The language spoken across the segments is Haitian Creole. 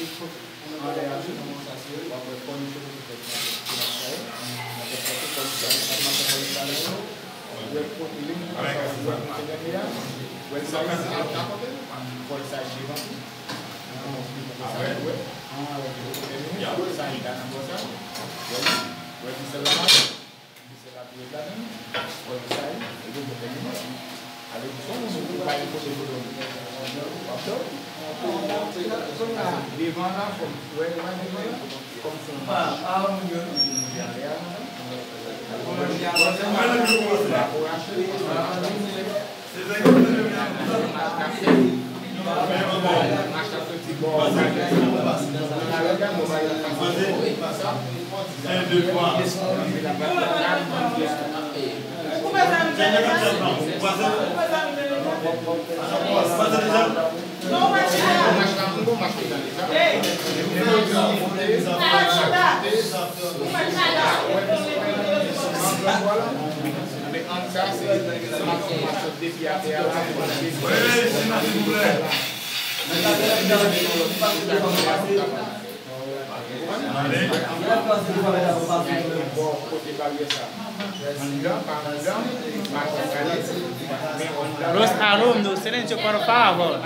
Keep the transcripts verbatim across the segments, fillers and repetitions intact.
Anlè a tou, w ap wè kò li sou kote tèt la, kote l ap fè yo. W ap wè kote kò li sou kote tèt la yo. W ap wè kote li, w ap wè kote tèt li a. W ap wè sa isi, a kote l. Kò l sa devan tou. Nan yon fil pou sa, w ap wè. An, w ap wè kote tèt li. W ap wè sa li la nan bò sa. W ap wè, w ap wè ki sèl la. Misye pa pi ladan, wè sa ye, e gen pwoblèm li. Ale, sou moun ou pa gen kote pou dòmi. W ap dòmi. Devan la, kòm, wè, wè devan la, kòm se yon mach. Moun ki ale a, Los alumnos, silencio, por favor.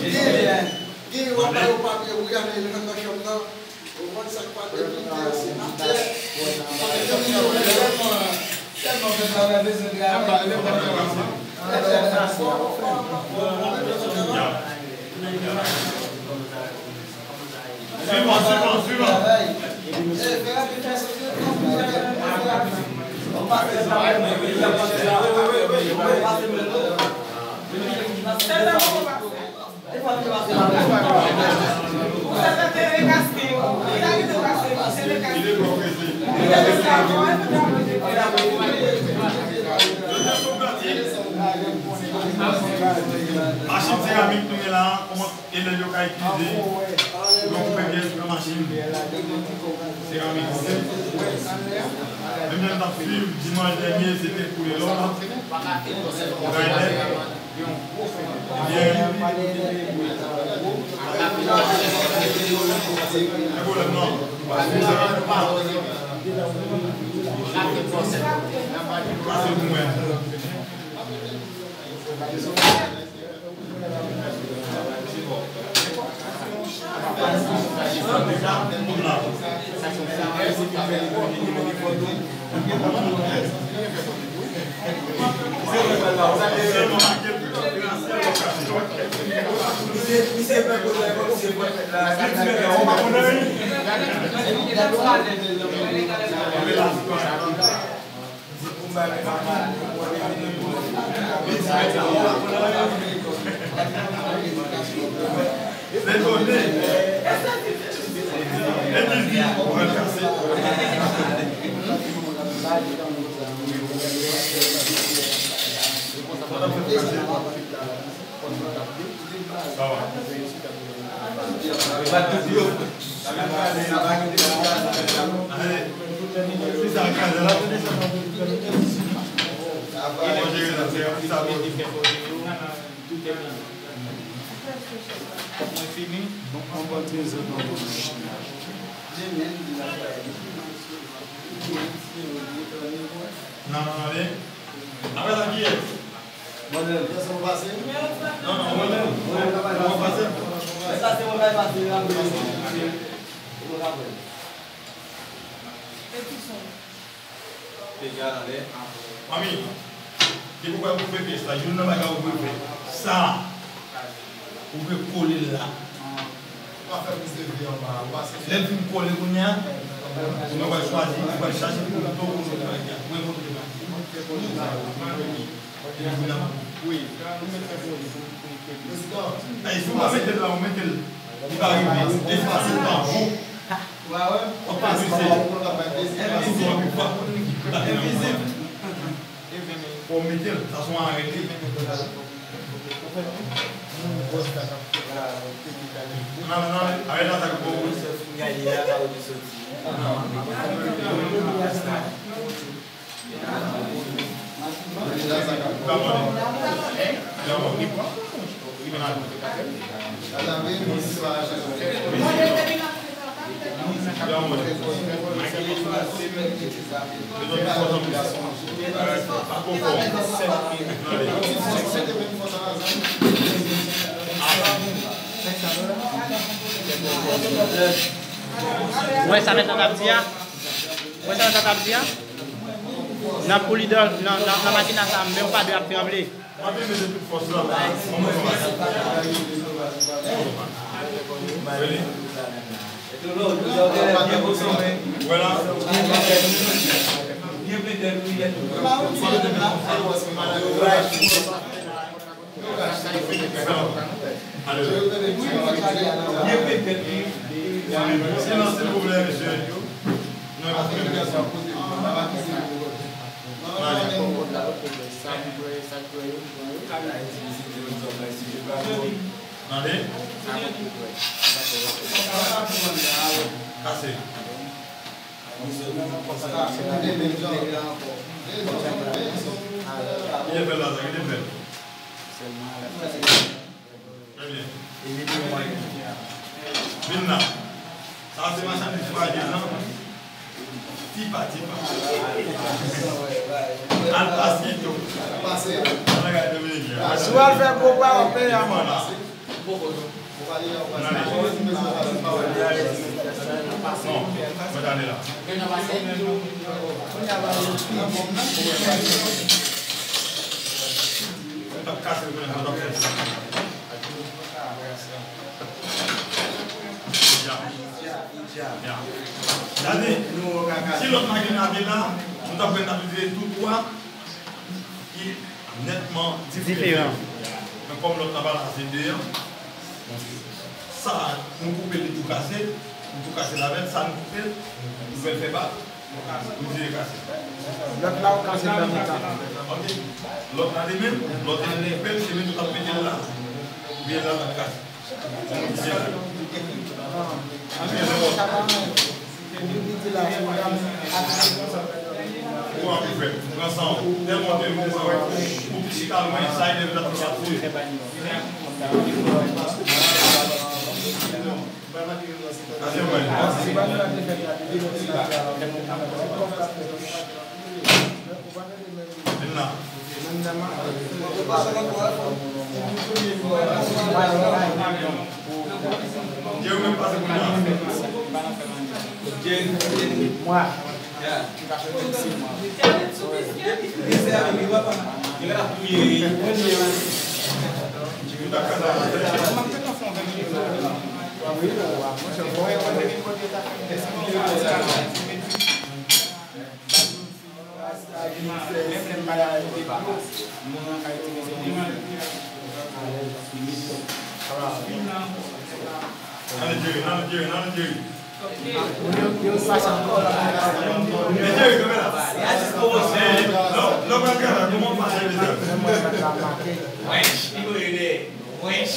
Genyen, genyen, w ap ba yo papye wi, ale nan chanm nan. Ou konn sa k pa depite a, senatè. Tèlman pèp la pa bezwen travay. Swivan, swivan, swivan. Machin seramik nou gen la a, kòman elèv yo ka itilize pou yo koupe pyès nan machin seramik, oke? Menm jan n t ap swiv dimanch dènye, se te koule lò, grinder. Mwen fini. Nan, nan, nan, men. Apre sa, kiyès? Mwen menm, kiyès mwen pase? Non, non, mwen menm. Mwen menm, mwen pase. Mwen pase. Sa se mwen k al pase, la, mwen. Mwen ka pran. Egal anlè. Fanmi, depi w wè ou fè pyès la, youn nan bagay ou dwe fè, sa, ou dwe kole l la. Ou pa fè plis de vi anba, ou pa se Lè l fin kole kounye a, ou nan pral chwazi, ou pral chache pou w tou, ou pral gen, ou pral montre bagay. Wi. Prezidan. Ey, si w pa mete l la, ou mete l. Li pa rive. E si w pa mete l la, bon. Ou pa pase. Ou pa pase. Envizib. Fò w mete l, sa se yon arete. Nan, nan, arete la, sa ki bon. Wè sa mèt la t ap di a? Wè sa mèt la t ap di a? Nan koulidò, nan, nan, nan makina sa, menm pa de ap tranble. Mwen te mete tout fòs la. Ready? Vwala. Silans, silvouplè, mesye. Tande? Kase. Kite fè l la, sa, kite fè l. Trè byen. Vin la. Sa se machandiz fwajil lan. Tipa, tipa. Al pase tou. Al gade dominiken. Si w al fè gwo pa, w ap peye amàn la. Bon, mwen ale la. Mwen t ap kase l, mwen t ap fè sa. Ya. Ya. Gade, si lòt makina te la, nou t ap wè n ap itilize tou twa ki nètman diferan. Men kòm lòt la pa la, se de an. Sa, nou koupe li tou kase, nou tou kase l avè l, sa nou koupe, nou fè l fè ba, nou vire kase. Lòt la, ou kase l nan mitan. Ok. Lòt la, de menm, lòt la, de menm, de menm, nou t ap mete l la. Oubyen la, l ap kase. Vin la. Jerry, men pase kounye a. Jerry, mwa. Ann Jerry, ann Jerry, ann Jerry. Men Jerry, kanpe la. Lè, lè w pral travay, kòman w pase mezanmi? Wèch, li voye dèyè. Wèch.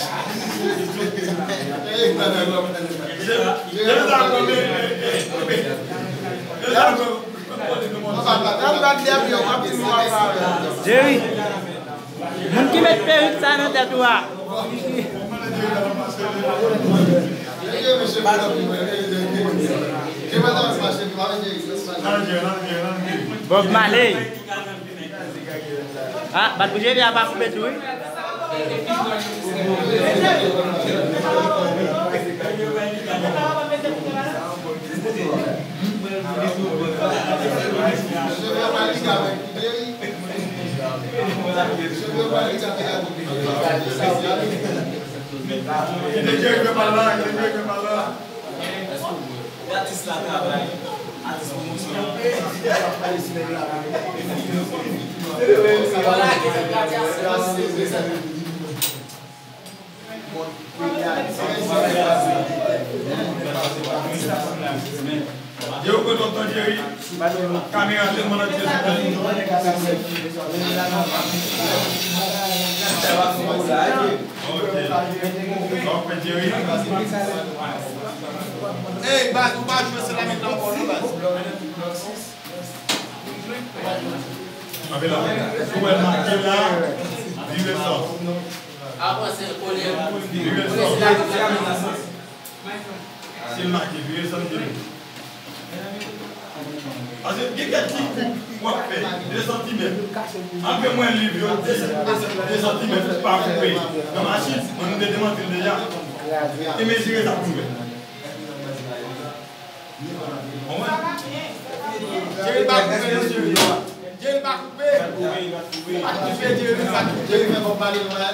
Jerry, Jerry, Jerry, Jerry, Jerry, Jerry, Jerry, Jerry, Jerry, moun ki met perik sa nan tèt ou a. Bob Marley. Ah, bat pou Jerry a pa koupe tou, wi. Kite Jerry fè pa la, kite Jerry fè pa la. Atis la travay. Atis pwomosyon. Jerry, ou kontan, Jerry? Kamera tèlman nan tèt. Ok. Sa w ap fè, Jerry? Ey, baz, ou pa jwe se la mentnan ankò non, baz. Kanpe la. Si w wè l make la, vire sòt. Avanse l, kole l. Vire sòt. Si l make, vire sòt, vire. Paske gen kèk ti koup w ap fè, de santimèt. Antre mwen liv yo, de, de, de santimèt, pa koupe. Nan machin, mwen, nou te demante l deja. E mezire sa pou nou wè. Jerry pa koupe, non, Jerry. Jerry pa koupe. Pa koupe, Jerry, pa koupe. Jerry fè Bob Marley lwen la.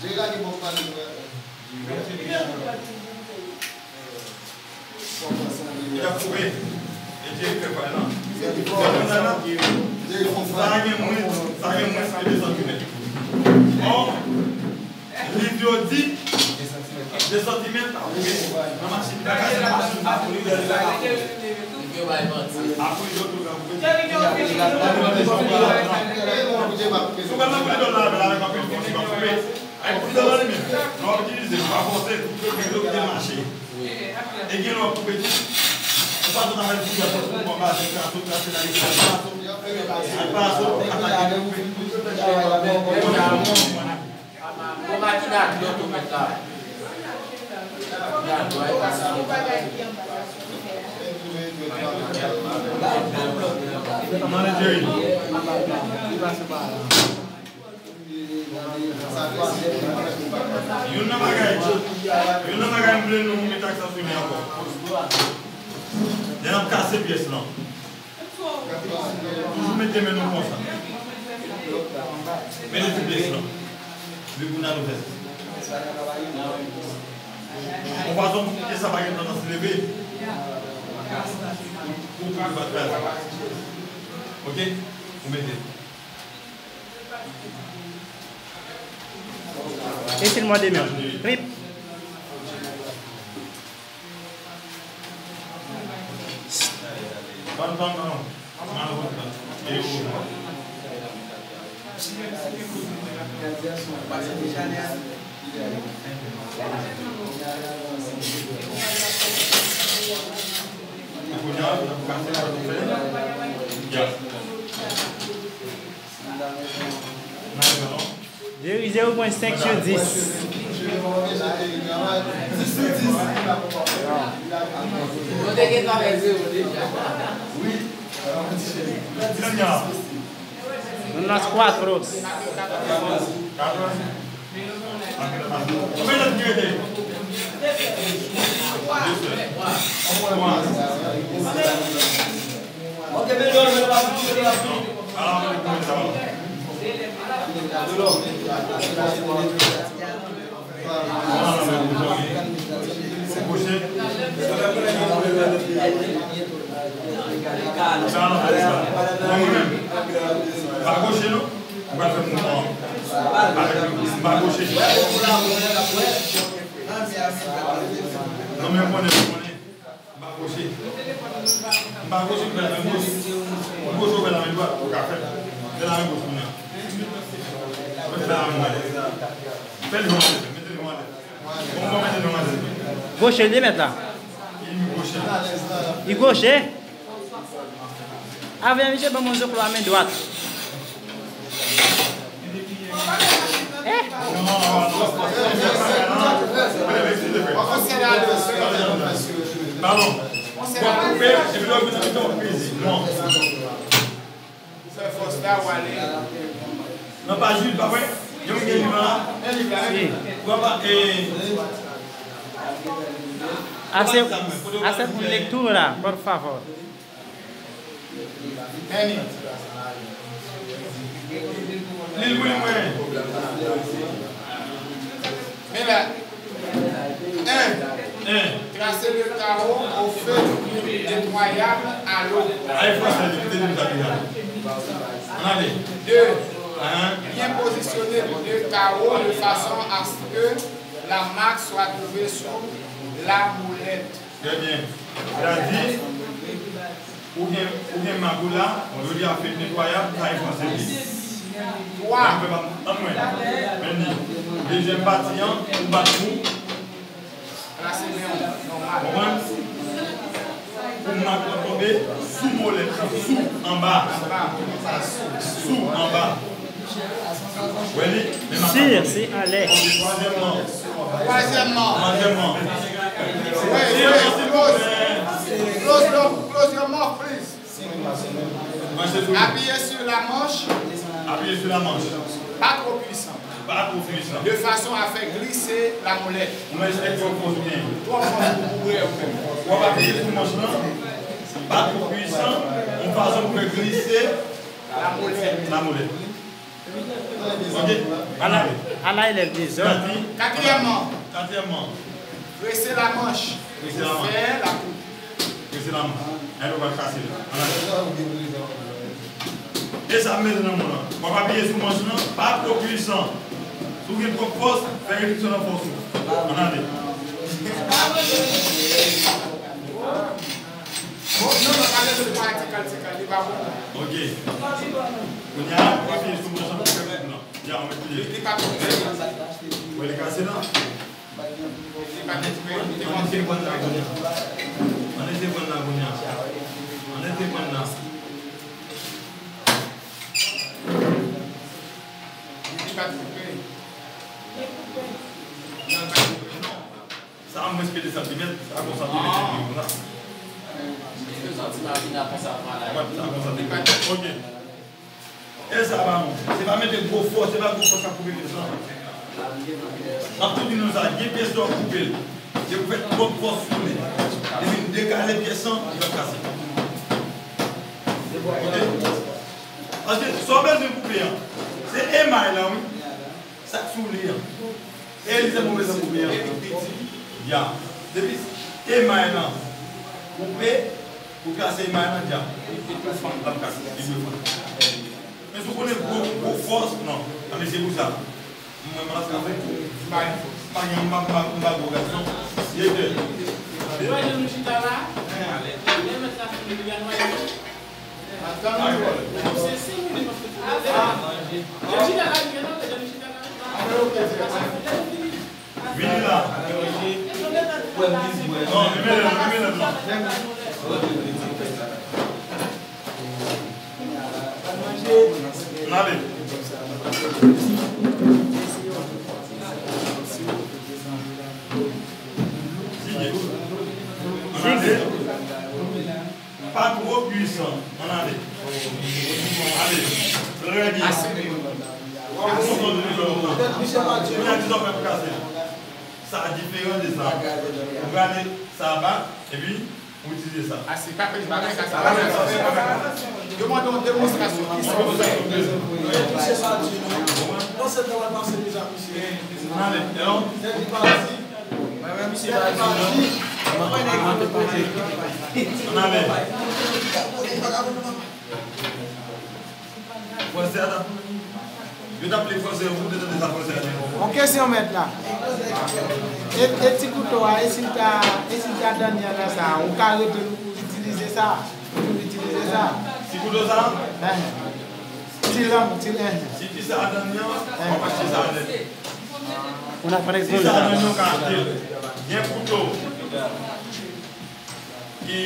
Jerry lage Bob Marley lwen la. Li ap koupe. E Jerry fè pay lan. Sa gen mwens, sa gen mwens ke de santimèt. Ò, Liv yo di, de santimèt, nan machin, nan machin, nan machin. Apre yo tou ka koupe. Si w pral nan koulidò la, la, la, anpil fòs, li va koupe. Ay, koulidò la li menm. Lè w ap itilize, pa fòse, koupe, koupe, koupe, mache. E gen lè w ap koupe tou. Ou pa tout afè di, ou pa sot, ou pa sot, ou pa sot, atake, koupe. Bon, makina dlo tou mèt la. Makina dlo, e pa sa. Mande Jerry. Youn nan bagay, youn nan bagay m vle nou met aksan sou li ankò. Lè n ap kase pyès lan. Toujou mete men nou konsa. Mete sou pyès lan. Epi kounye a nou fè sa. Yon fason pou pyès la pa gen tandans leve. Pou, pou, pou li pa kraze. Ok? Ou mete. E si l mòde menm? Trip. Jerry, zewo pwen senk sou dis. Dis sou dis. Ou te gen travay zewo deja. Unos cuatro. Konbyen lòt ki rete? Pa goche non. Ou pral fè mouvman an. Avèk li, m pa goche. Non, men konnen, konnen. M pa goche. M pa goche, m fè l men goch. M goche, ou fè l men dwat, ou ka fè l. Fè l men goch kounye a. Mwen fè l men dwat. Fè l jan w vle fè, mete l jan w vle. Bon, bon, mete l jan w vle. Goche, li mèt la. Li goche. Li goche? Avè misye ban m yon zoklo a men dwat. Eh? Balon. W ap koupe, epi lè w vin nan mitan, w peze. Non. Fè fòs la, w ale. Nan paj uit, pa vre? Yon gen liv la. Men liv la, men liv la. Si. W ap, eh, Hace, hace un lectura, por favor. Meni. Li lwen mwen. Men la. En. En. Tracez le carreau au feu nettoyable à l'eau. Ay, franse, li te di m sa deja. Ann ale. Deux. Ahan. Bien positionner le carreau de façon à ce que la marque soit trouvée sur la molette. Trè byen. Sa di, ou gen, ou gen mak ou la, ou di a fè netwayab, sa e franse li. Twa. Ann mwen. Men li. Dezyèm pati an, ou bat pou. Konprann? Pou mak lan tonbe sou molèt, sou, anba. Sou, anba. Wè li? Men mak lan tonbe. Si, si, anlè. Ok, twazyèmman. Twazyèmman. Twazyèmman. Wait, wait, close. Close your, close your mouth, please. Apiye sou la manch. Apiye sou la manch. Pa twò pwisan. Pa twò pwisan. De façon à faire glisser la molette. Ou mèt fè twò fòs byen. Twò fòs pou kouvri ou menm. W ap apiye sou manch lan. Pa twò pwisan. Yon fason pou fè glise la molèt. La molèt. Ok. Ala, ala elèv dezòd. Katriyèmman. Katriyèmman. Rese la manch. Rese la manch. Fè la koup. Rese la manch. Ay, nou pral kase l. Ala. E sa m mete nan men w lan. W ap apiye sou manch lan, pa twò pwisan. Si w gen twòp fòs, fè rediksyon nan fòs ou. Ann ale. Bon, non, non, pa bezwen pran atik, atik, li pa bon. Ok. Kounye a, w ap fini sou manch lan pou fè koup lan. Ya, ou mèt pliye. Li, li pa twò bèl. Wè, li kase la. Li pa twò bèl, li te manke. Ann eseye pran la kounye a. Ann eseye pran la kounye a. Ann eseye pran la. Li pa twò bèl. Non, li pa twò bèl, non. Sa a mwens ke de santimèt, sa a gon santimèt epi konsa. Wè, sa a gon santimèt. Ok. E sa pa bon. Se pa mete gwo fòs, se pa gwo fòs k ap koupe pyès lan. M ap tou di nou sa, gen pyès lè w koupe l. Se pou fè twòp fòs sou li. Li vin dekale pyès lan, li pral kase. Ok? Paske sa w bezwen koupe an, se emay lan, wi. Sa k sou li an. E li se move san koupe an. Ya. Depi emay lan koupe, ou kase emay lan, ya. Li pi fon, l ap kase. Li pi fon. Men si w konnen gwo, gwo fòs, non. A, men se pou sa. Mwen, mwen, sa fè kou. Pa gen, m pa, m pa, m pa gwo gason. Ye de. Ou wè jan nou chita la? Lè mèt la fini, li gad mwen. Vini la. Non, li mele, li mele, non. N ale. Sige. N ale. Pa twò pwisan. Ann ale. Ale. Trè byen. Ase. Ou kontan de li fè konsa. Kounye a, ki sa w fè pou kase l? Sa diferan de sa. Ou rale sa ba, epi ou itilize sa. Ase, pa fè, pa fè kase. Demande yon demonstrasyon. Ki sa w fè? Touche sa di nou. Non, se travay pase deja, mesye. Ann ale. E non? Nèg li pati. Mwen menm, misye pa di non. Mwen te poze. Ann ale. Fransè a t ap, yo t ap li fransè, ou te tande sa fransè a di? Yon kesyon, mèt la. E, e ti kouto a, e si l ta, e si l ta dènye nan sa a, ou ka rete l, ou itilize sa? Ou toujou itilize sa? Ti kouto sa? Enhen. Ti lang, ti, enhen. Si ti sa a dènye an, w ap achte sa a nèt. Ou nan frèz moun sa. Sa nan yon ka achte l. Gen kouto ki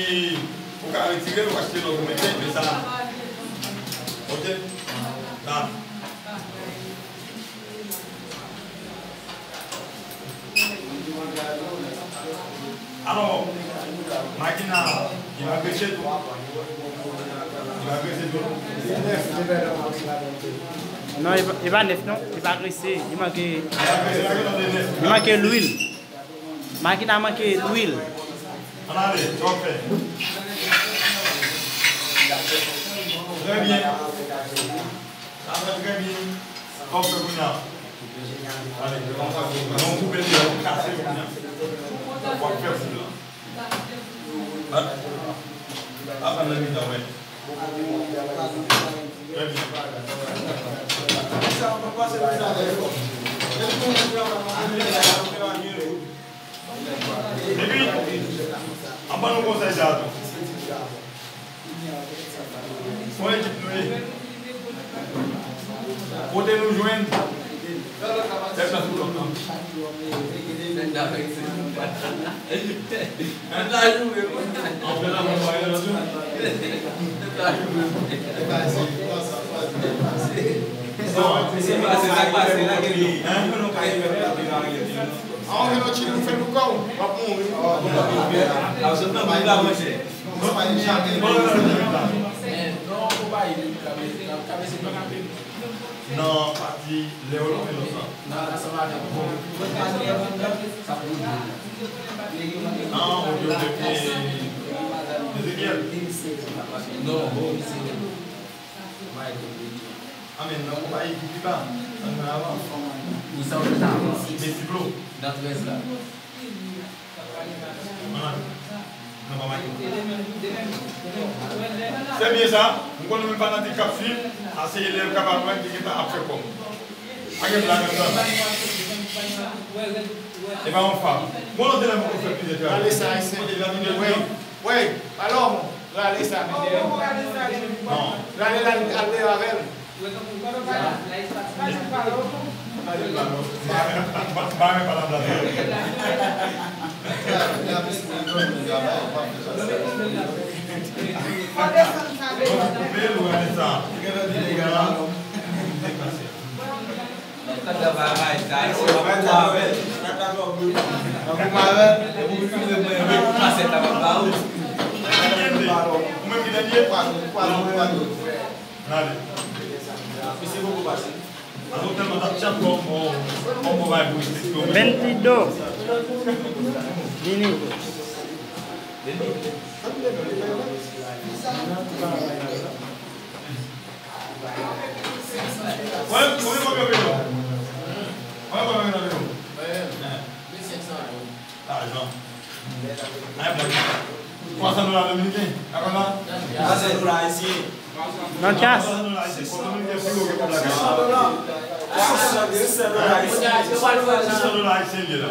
ou ka retire l, ou achte lòt ou mete, men sa. Ok? Sa. Alò, Makina, li pa grese tou. Li pa grese tou. Non, li pa, li pa nèf non, li pa grese. Li manke, li manke lwil. Makina manke lwil. Ann ale, sa w ap fè? Trè byen. Sa fè trè byen. Sa w fè kounye a? Ale, non, koupe l, w kase kounye a. W ap fè poul la. Bat. Ap nan mitan, wè. Trè byen. Epi, an ban nou konsèy sa a tou. Yon ekip nou ye. Kote nou jwenn tèt nan sou lòt lan. Nèg la vèk se. Nèg la jwe, wi. An fè la mwen pa yon lòt tou. Nèg la jwe, wi. Se pa se sa k pase la, gen nou. Hein? An, gen lòt chili, ou fè nou kò, w ap mouri. A, w sot nan bouk la, monchè. Non, se pa yon jaden. Men, non, konpayi, kabe, kabe se pa kabe. Nan pati lè yo lòt, lòt la. Nan, nan, sa va avèk. Sa pou di. Non, ok, ok, ok. Ezekiel. Non, bon, se. Amèn, nan konpayi ki pi ba. Sa nou fè avan. Wi, sa w fè avan. Mesi bro. Nan trèz la. Se byen sa. M konnen menm fanatik k ap swiv, aseye lè yo kapab wè ki gentan ap fè kòb. Pa gen blag anndan. E pa yon fab. Bon, lòt lè m konn fè plizyè travay. Rale sa, Ayisyen. Kote l ap vini? Wi, wi. Alò, rale sa, men dèyè. Non. Rale la, al dèyè avè l. Ou menm ki dènye? Pardon, pardon, pardon. N ale. Mesi bokou, pase. Azo tèlman t ap tchap kòm, kòm, kòm bay pou respekte w. Ventido. Vini. Mwen, mwen, mwen, mwen, mwen. Mwen, mwen, mwen, mwen, mwen. Lajan. Ay, blag. Twa san dola dominiken. Twa san dola ayisyen. Nan tchas. Twa san dola ayisyen. Twa san dola ayisyen. Twa san dola ayisyen li la.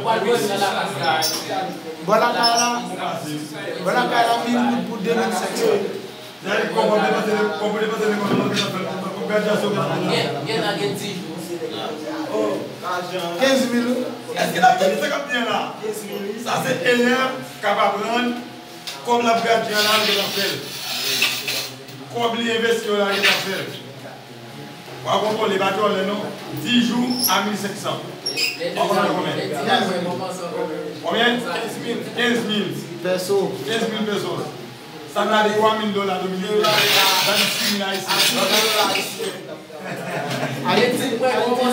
Bò lakay la. Bò lakay la, mil goud pou de mil senk san. Sa vle di kòb w ap depanse, kòb w depanse nan kòb lan, kòb gradyasyon w ap pran. Gen, gen nan gen dis jou. Kenz mil. Èske n ap tande sa k ap di an la? Sa se elèv k ap aprann, kòb l ap gradye an la, l gentan fè l. Kòb li envesti yo la, l gentan fè l. W ap kontwole, pa twò lè non. Dis jou a mil senk san. W ap kontwole konbyen? Konbyen? Kenz mil. Kenz mil. Peso. Kenz mil pesos. Sa vle di twa mil dola dominiken. Sa vle di sis mil ayisyen. Ayiti, Ayiti,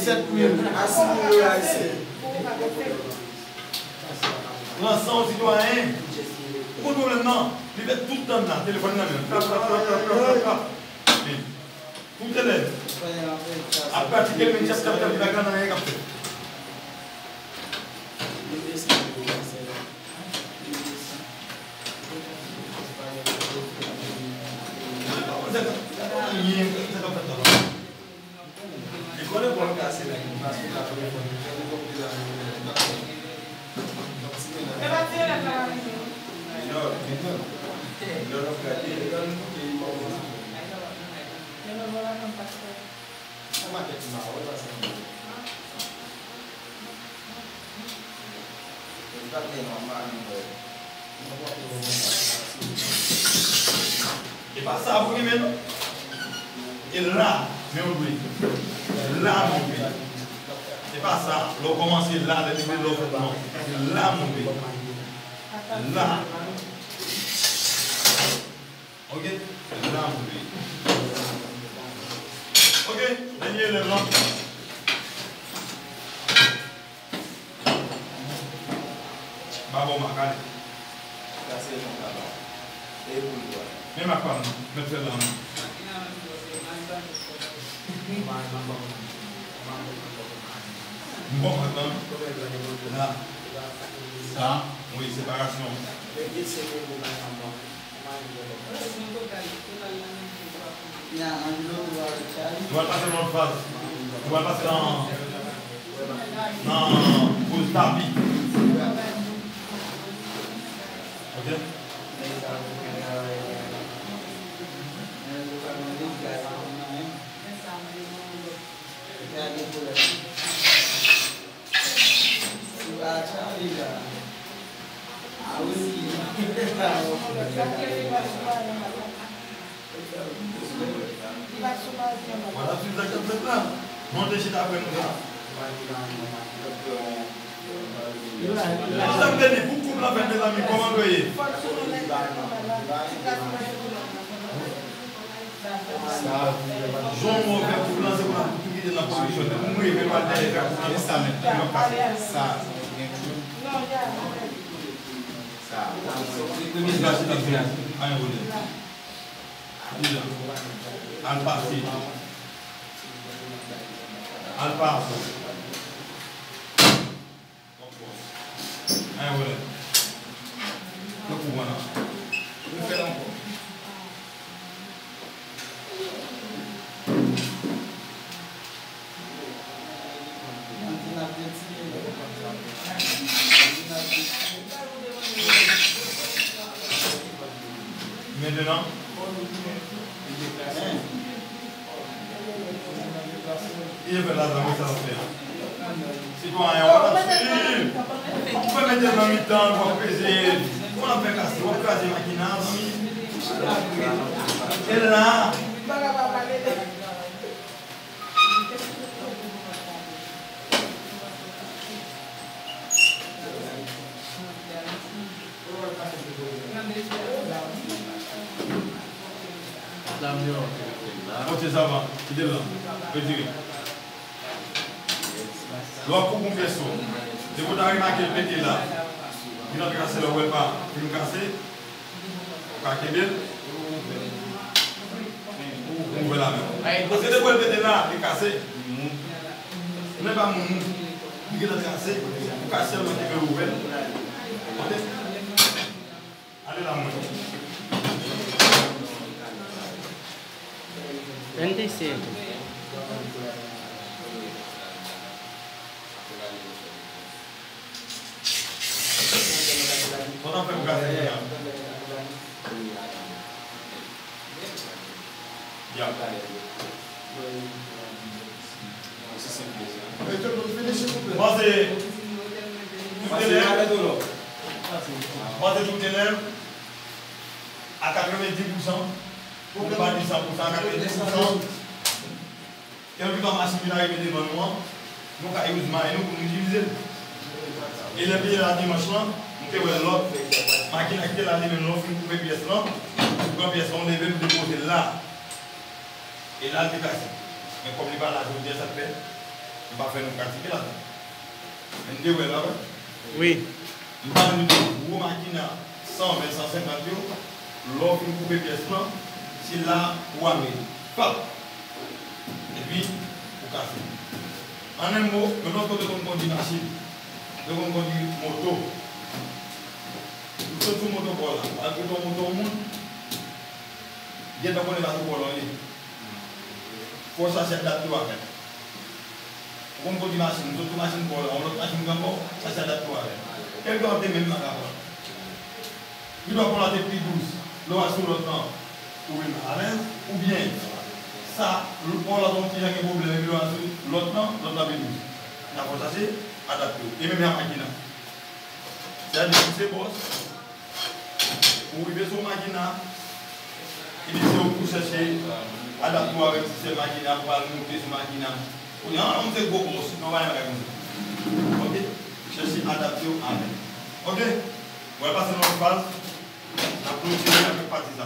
sèt mil. Pran san w sitwayen. Ou konn pwoblèm nan? Li fè tout tan nan telefòn nan men l. Frap, frap, frap, frap, frap, frap. Li. Tout elèv ap pratike l, men tchap, tchap, tchap, li pa gen anyen k ap fèt. Yon lòt bagay, yon lòt bagay. Yon lòt bagay, yon lòt bagay. Yon lòt bagay, yon lòt bagay. Yon lòt bagay, yon lòt bagay. E pa sa pou gen men non. E la, men ou dwe. La, men ou dwe. E pa sa, lè w kòmanse la, lè w rive la, w fè non. E la, men ou dwe. La. Ok? La, men ou dwe. Ok, dènye elèv lan. Ba bò mak, ale. Sa se yon tabak. E pou li, wè. Men mak pa m, mèt fè l la, non. M konprann, non? La. Sa, wi, separasyon. Nou al pase nan lòt faz. Nou al pase nan, nan poz tapi. Ok? Wala, sou sa k ap fèt la. Monte chita avè nou la. Sa m te di, pou koup lan fèt, mezanmi, kòman nou ye? Sa, jan w wè w fè koup lan, se pou la koup ki te nan pozisyon. Depi m rive pa dèyè fè koup lan, sa, sa, gen koup. Sa, ayen wole. Al pase. Al pase. Ayen wole. Yo kou vana. Ou fè l ankò. Mentenan, li te fè la, sa, sa fè. Sitwayen, w ap swiv. Ou fè mete l nan mitan, w ap peze. W ap fè kase, w ap kraze makina, zanmi. E la. Monte sa va, kite l la. Retire. Lè w ap koupe yon pyès, depi w ta remake l pete la, li nan trase la, w wè l pa fin kase, ou ka kenbe l, ou ouvè l avè l. Paske depi w pete la, li kase. Ou pa moun, li gentan trase, ou ka sèlman kenbe l ouvè l. Ok? Ale la mwen. N T C. Sa w t ap fè pou kase kounya? Ya. Pase tout elèv. Pase tout elèv a katrevendi pousan. Pou pa di san pousan, a katrevendi pousan. Kèlkeswa machin ki ta rive devan nou an, nou ka use may nou pou nou itilize l. E lè m te la dimanch lan, m te wè lòt makina ki te la li menm, lè w fin koupe pyès lan, ou pran pyès lan, ou leve l, ou depoze l la. E la l te kase. Men kòm li pa la jodi a, sa k fè m pa fè nou pratike ladan. Men n te wè l la, wi. Wi. M pa di nou gwo makina san ven, san senkant yo, lè w fin koupe pyès lan, se la ou ame. Pap! Epi, ou kase. An en mo, menm lòt kote konn kondui machin, yo konn kondui moto. Ou sot sou moto pa w la, al kote yon moto yon moun, gentan konnen pa sou pa w la w ye. Fò w chache adapte w avè l. Ou konn kondui machin, ou sot sou machin pa w la, yon lòt machin pran pa w, chache adapte w avè l. Kèlkeswa w te menm nan rapò. Li dwa pa w la te pi dous, lè w al sou lòt lan, ou vin alèz, oubyen sa, pa w la te yon ti jan gen pwoblèm, epi lè w al sou lòt lan, lòt lan pi dous. N ap fò w chache adapte w. E menm jan makina. Sètadi, si w se bòs, ou rive sou makina, epi se ou pou chèche adapte w avèk sistèm makina, pou al monte sou makina. Kounye a, ou se gwo bòs, non, pa gen bagay konsa. Ok? Chèche adapte w avèk. Ok? Mwen pase nan lòt faz, n ap klotire avèk pati sa.